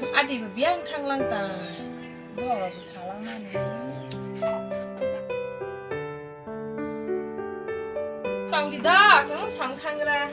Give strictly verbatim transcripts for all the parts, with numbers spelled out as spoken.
Adi bo biyang thanglang ta. Bo bo salang mani. Tang di da, sang sang thangra.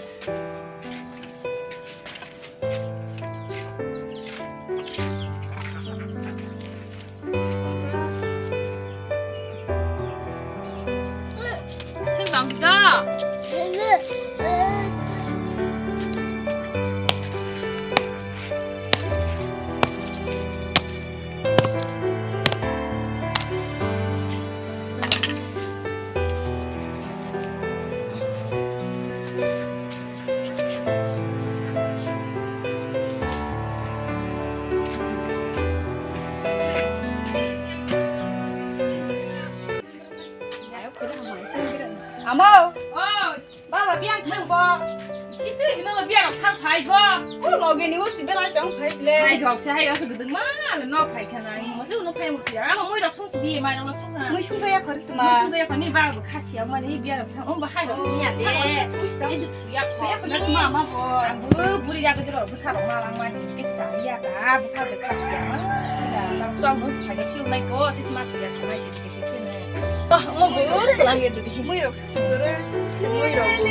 Amo. Oi. Baba, biyang thang bo. Sitwi hino biyang thang phai bo. O loge ni bo si belai tong phai ble. Hai rok se hai oso gudung ma le no phai khana. Mo se no phai muti. Amo moi rok sung si di mai rok sung na. Moi sung ya khori tuma. Moi sung ya khani ba bo khasi ya mani biyang thang. O ba hai rok se ya de. Isi suya kho. Suya kho na tuma ama bo. Ang bu buri ya de ro bu sa rok ma lang mani. Ke sa ya ta bu kha de khasi ya ma. Sila. Tong no phai ya kyu nai ko tis ma kyu ya khanai. Wah, mo bo selang ya dudi. Moi rok sasi gore, sasi moi rok bo.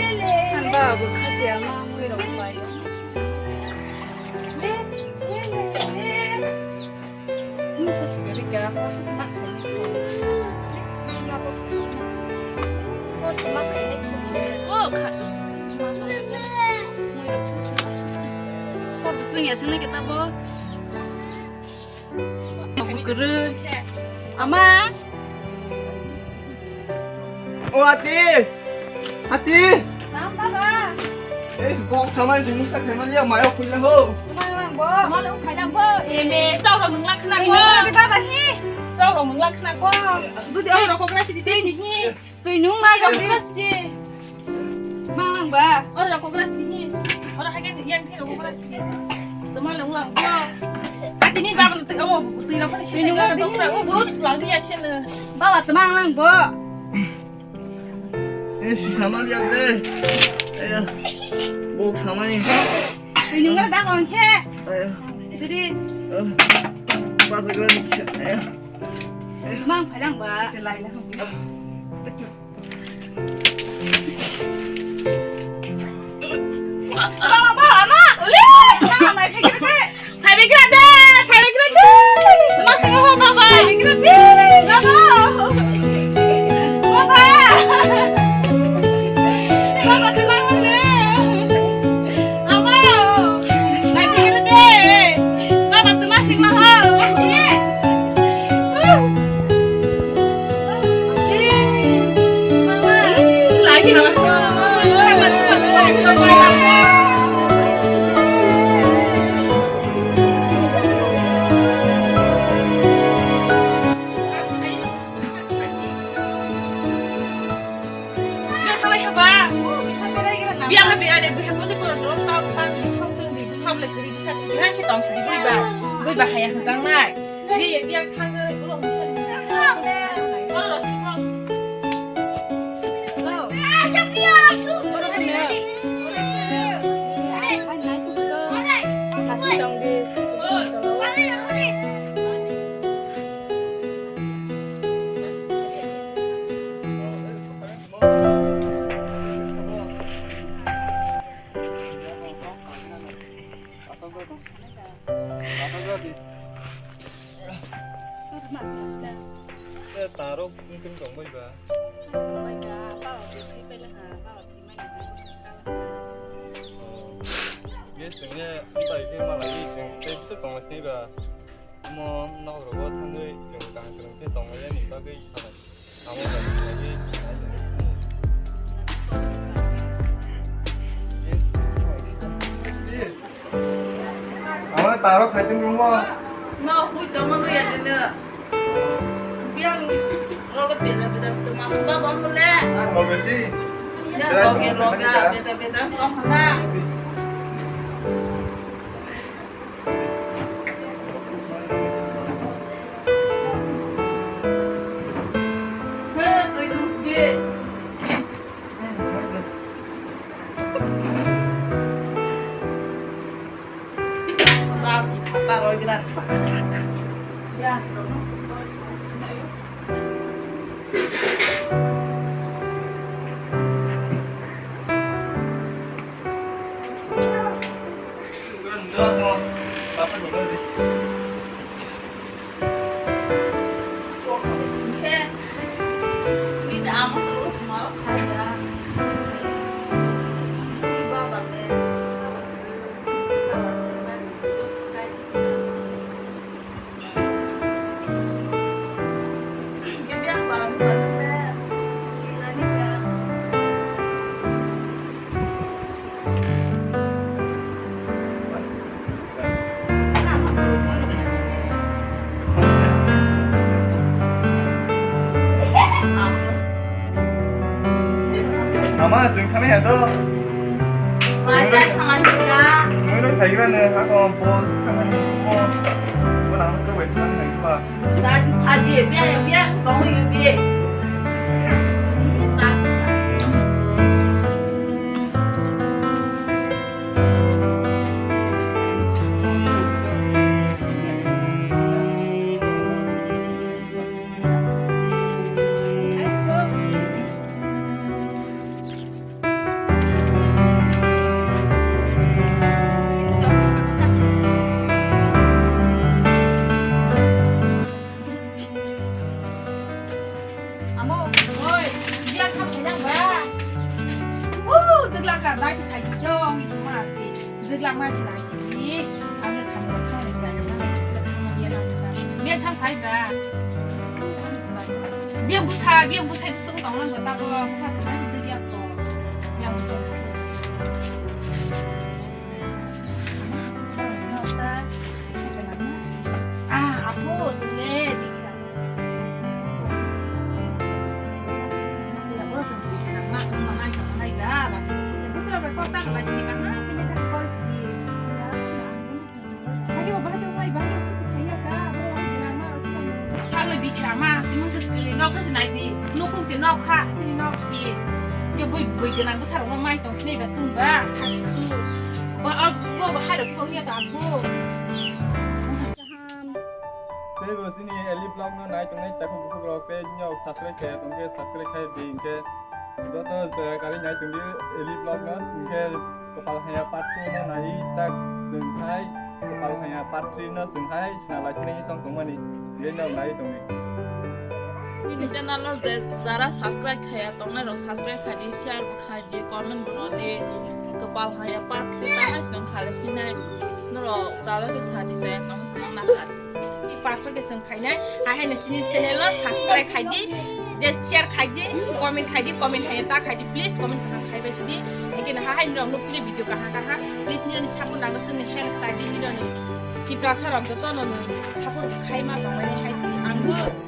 Han ba bo khasi ama moi rok bai. Ni sasi gore ga, mo sasi mak ni. Mo sasi mak ni. O khasi sasi mak ni. Moi rok sasi mak ni. Ko bising ya sini kita bo. Kwrwi. Ama. O ati. Ati. Nam baba. Ei, bok samai jing musa khaimani ya mayo khulle ho. Tuma lang bo. Tuma lang phai lang bo. Eme, chau rok nung lang khna ko. Eme, baba hi. Chau rok nung lang khna ko. Dudi oro kokra sidi te si hi. Twi nung mai rok. Oro si. Mang ba. Oro rok kokra si. Oro hake yang ni rok kokra si. Tuma lang lang. Ati ni baba twi amo twi rok ni si. Twi nung lang. Kokra o burut lang dia khen. Baba tuma lang bo. Eh, si sama dia bre. Ayo. Bok sama ni. Twi nung lang da kon khe. Ayo. Diri. Baba gua ni. Ayo. Mang phai lang ba. Lai lang. Mama, mama, mama. Phaibai gra de, phaibai gra de. Mama, mama, phaibai gra de. Mama. Mama. Mama, mama. Ama, naikhe de. Baba, tuma sing ma ha. Biang ha biang de buhe mode ko ro ta ta song tong di buha le kuri bisa ti ha ke tong si di bui ba. Bui ba ha ya jang nai. Bi biang thang de lo. Hello. Eh, tarok mungkin tong bai ba. Oh. Yes, tengnya, entah ini malah ini, yang saya bisa tong sini ba. Mo nok rogo thangwi chwng kang chwng khe tongmani bagwi thanai. Amo bai bagwi thanai. Amo taro khaitung rungmo. No, hui tongma luya dino. Biang rogo beda beda tongma suba bang bole. Ang loge si. Ya, loge, loge, beda beda tong hana. Mama, chwng thangna ya to. Mai ta thangna sika. Nungno thaigra ne, ha ko bol thangna ni ko. Ko nang to wait thangna ni ko. Ta, ta di, bia, bia, kong yu di. Amo, oi, biang kha khaijak ba. Woo, dwgla ka dai khaijak jong, ma si. Dwgla ma si nai si. Ang le samung thang ni sa, thang ni ya na. Biang thang phai ba. Biang busa, biang busa, busung tong lang ba ta ko. Busa thang si dwgya ko. Biang busa, busa. Ah, apo, sile, Salo bikra ma, si mungsa sikili nok sa sinai di, nukung ti nok kha, si nok si. Yo bui bui gwnang bwsa rok mai tong sinai ba chwng ba, kha su. Ba, ba, ba, hai rok kong ya ta ko. Tei bo chini Eli vlog no nai tongnai takhuk bukhuk rok tei nyok subscribe khe tongkhe subscribe khai di hinkhe joto je kari nai tongdi Eli vlog no hinkhe Kopal Haya part two no nai tak chwng khai Kopal Haya part three no chwng khai sina lai tini song tongmani bini nai tongdi. Nini channel no je jara subscribe khaya tongnai rok subscribe khai di, share bo khai di, comment bo rw di. Kopal Haya part three ta hai song khale phinai norok jala khe sadi je tong song na kha. I part four khe chwng khainai, hai haino chini channel no subscribe khai di, je share khai di, comment khai di, comment hai ta khai di, please comment kaham khai bai sidi. Again hai hai norok no pili video kaham kaham, please nini support nango chwngni help khai di, nini Tiprasa rok joto no support khai ma tongmani hai di ang bo.